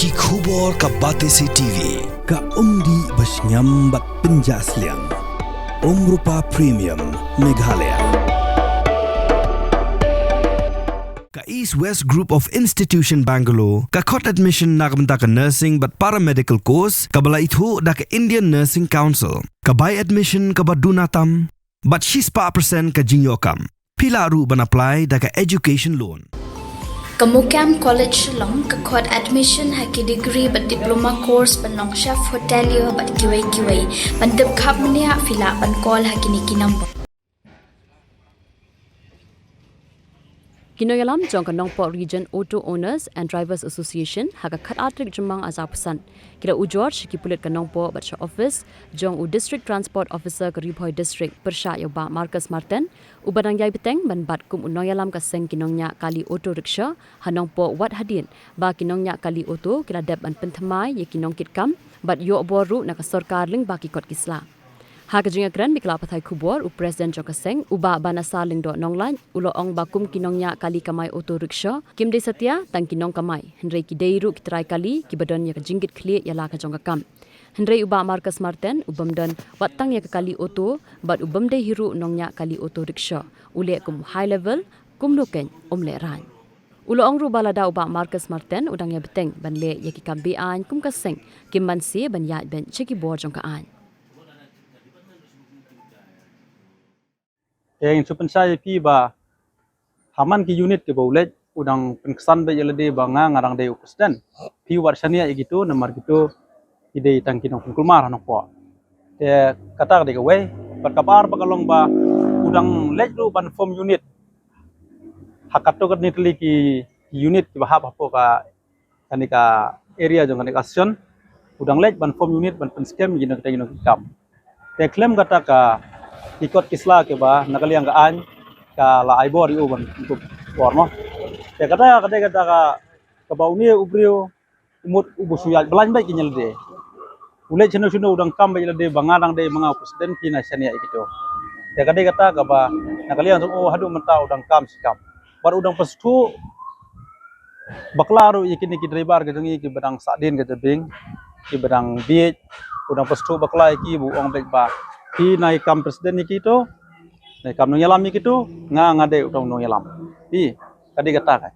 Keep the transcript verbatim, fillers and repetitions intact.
Ki khubor ka Batesi T V, ka umdih ba shngiam bad pynjah sliang. Umrupa Premium, Meghalaya. Ka East West Group of Institution Bangalore, ka khot admission na ka bynta ka nursing bad paramedical course, kaba la ithuh da ka Indian Nursing Council, ka bai admission kaba duna tam, bad shispah percent ka jingïoh kam. Phi lah ruh ban apply da ka education loan. Ka MOKAM College Shillong ka khot admission ha ki degree bad diploma course ban long chef hotelier bad kiwei kiwei. Ban tip khapmniah phi lah ban call ha kine ki number. Ki nongïalam jong ka Nongpoh Region Auto Owners and Drivers Association ha ka khatar tarik Jymmang arhajar arphew san ki la ujor sha ki pulit ka Nongpoh bad sha office jong u District Transport Officer ka Ri Bhoi District pyrshah ïa u Bah Marcus Marten, uba dang ïai bteng ban bat kum u nongïalam ka seng ki nongñiah kali auto rickshaw ha Nongpoh, wat hadien ba ki nongñiah kali auto ki la dep ban pynthymmai ïa ki nongkitkam bad ïoh bor ruh na ka sorkar lyngba ki kot ki sla. Ha ka jingïakren bad ki lad pathai khubor, u President jong ka seng, u Bah Banasar Lyngdoh Nonglait, u la ong ba kum ki nongñiah kali kamai auto rickshaw kim dei satia tang ki nongkamai, hynrei ki dei ruh ki trai kali kiba don ïa ka jingkitkhlieh ïa la ka jong ka kam. Hynrei u Bah Marcus Marten u bym don wat tang ïa ka kali auto bad u bym dei hi ruh u nongñiah kali auto rickshaw. U leh kum u high level, kumno keiñ um lehraiñ. U la ong ruh ba lada u Bah Marcus Marten u dang ïai bteng ban leh ïa ki kam be-aiñ kum ka seng, kim banse ban ïaid beiñ sha ki bor jong ka aiñ. Te ngin shu pynshai ïa phi ba ha man ki unit kiba u leit u dang pynksan beit ïa lade ba nga, nga dang dei u president. Phi wat shaniah ïa kito namar kito ki dei tang ki nongpynkulmar ha Nongpoh. Te kata ka dei kawei. Bad kaba ar ba ka long ba u dang leit ruh ban form unit ha kato katne tylli ki unit kiba hap hapoh ka kane ka area jong kane ka association, u dang leit ban form unit ban pynskhem ïa kino kita kino ki kam. Te khlem kata ka ki kot ki sla kiba na ka liang ka aiñ ka la ai bor ïa u ban kup bor mo. Te kata ka dei kata ka kaba une u briew u mut u ba shu ïaid blan beit ki ïa lade. U leit shano shano u dang kam beit ïa lade ba nga dang dei ma nga u president, phi na shaniah ïa kito. Te ka dei kata kaba na ka liang jong u haduh mynta u dang kam shi kam. Bad u dang pynsthoh bakla ruh ïa kine ki driver ka jong ngi kiba dang sah dien ka jabieng, kiba dang bieit, u dang pynsthoh bakla ïa ki ba u ong beit ba phi na ïa kam president ïa kito, na ïa kam nongïalam ïa kito, nga nga dei uta u nongïalam. Phi, ka dei kata ka.